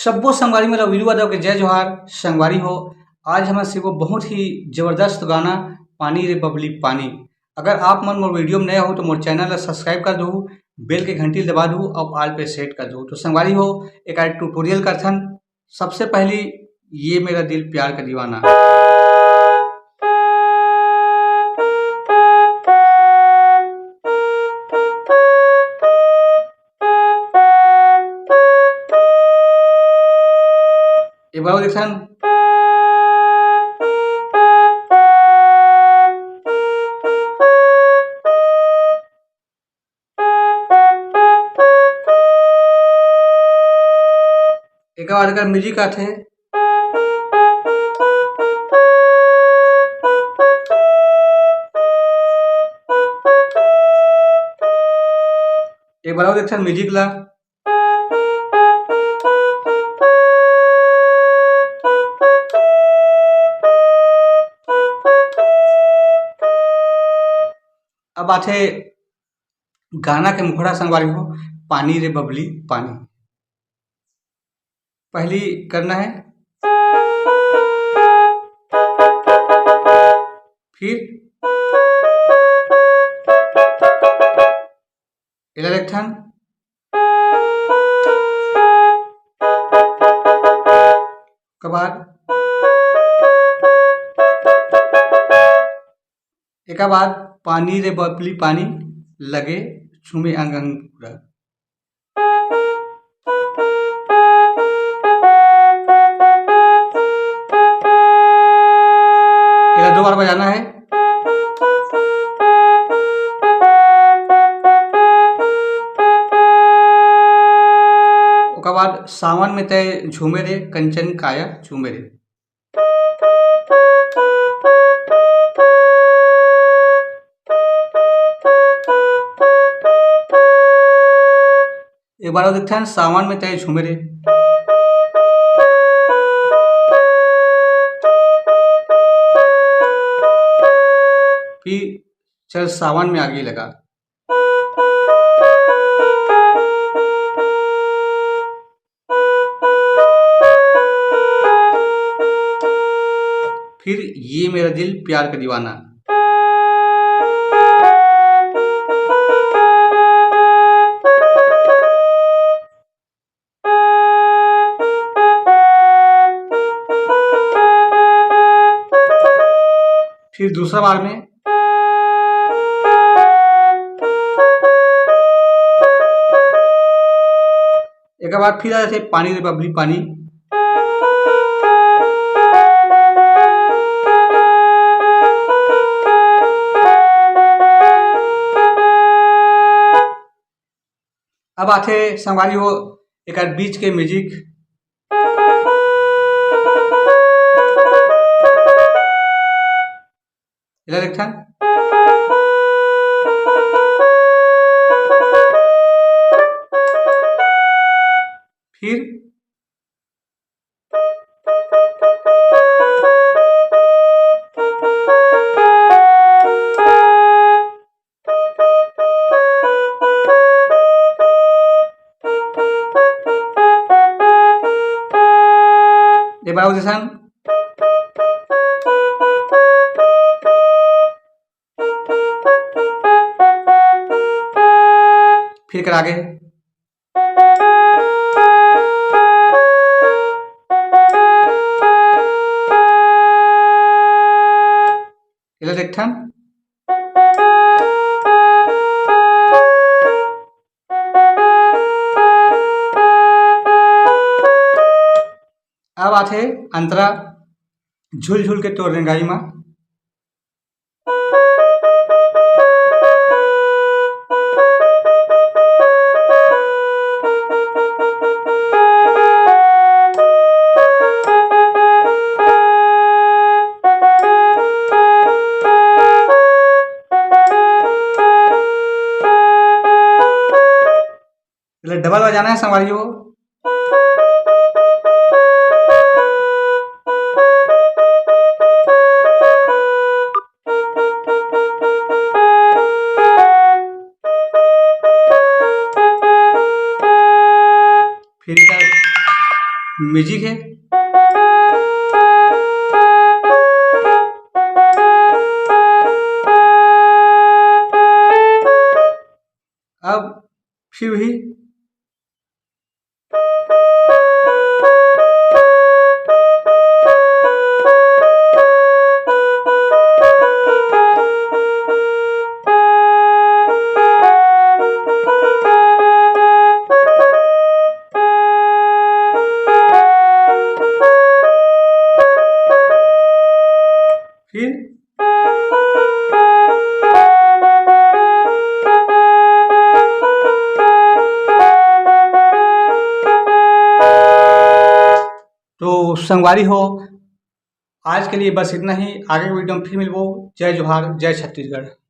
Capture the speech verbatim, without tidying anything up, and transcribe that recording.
सब्बो संगवारी मन ला वीरू यादव के जय जोहार। संगवारी हो, आज हमन सीखबो बहुत ही जबरदस्त गाना, पानी रे बबली पानी। अगर आप मन मोर वीडियो में नया हो तो मोर चैनल ला सब्सक्राइब कर दू, बेल के घंटी दबा दू और ऑल पे सेट कर दू। तो संगवारी हो, एक ट्यूटोरियल करथन। सबसे पहली ये मेरा दिल प्यार का दीवाना। एक बार और देखथन। एक बार अगर म्यूजिक आथे, एक बार और देखथन म्यूजिक ला। अब आथे गाना के मुखड़ा संगवारी हो, पानी रे बबली पानी। पहली करना है, फिर एला देखथन। ओकर बाद, एकर बाद पानी रे बबली पानी लगे झूमे अंग अंग पूरा। एला दो बार बजाना है। ओकर बाद सावन में तय झूमे रे, कंचन काया चूमे रे। एक बार और देखथन, सावन में तय झूमे रे। फिर चल सावन में आगी लगा। फिर ये मेरा दिल प्यार का दीवाना। फिर दूसरा बार में, एक बार फिर आ जाते पानी रे बबली पानी। अब आथे संगवारी हो एकर बीच के म्यूजिक। एला देखथन। फिर ये बाबू जैसन। फिर कर आगे। एला देखथन। अब आथे अंतरा, झुल झुल के तोर रेंगाई मा। एला डबल बजाना है संगवारी हो। फिर एकर म्यूजिक है। अब फिर वही। फिर तो संगवारी हो, आज के लिए बस इतना ही। आगे के वीडियो में फिर मिलबो। जय जोहार, जय छत्तीसगढ़।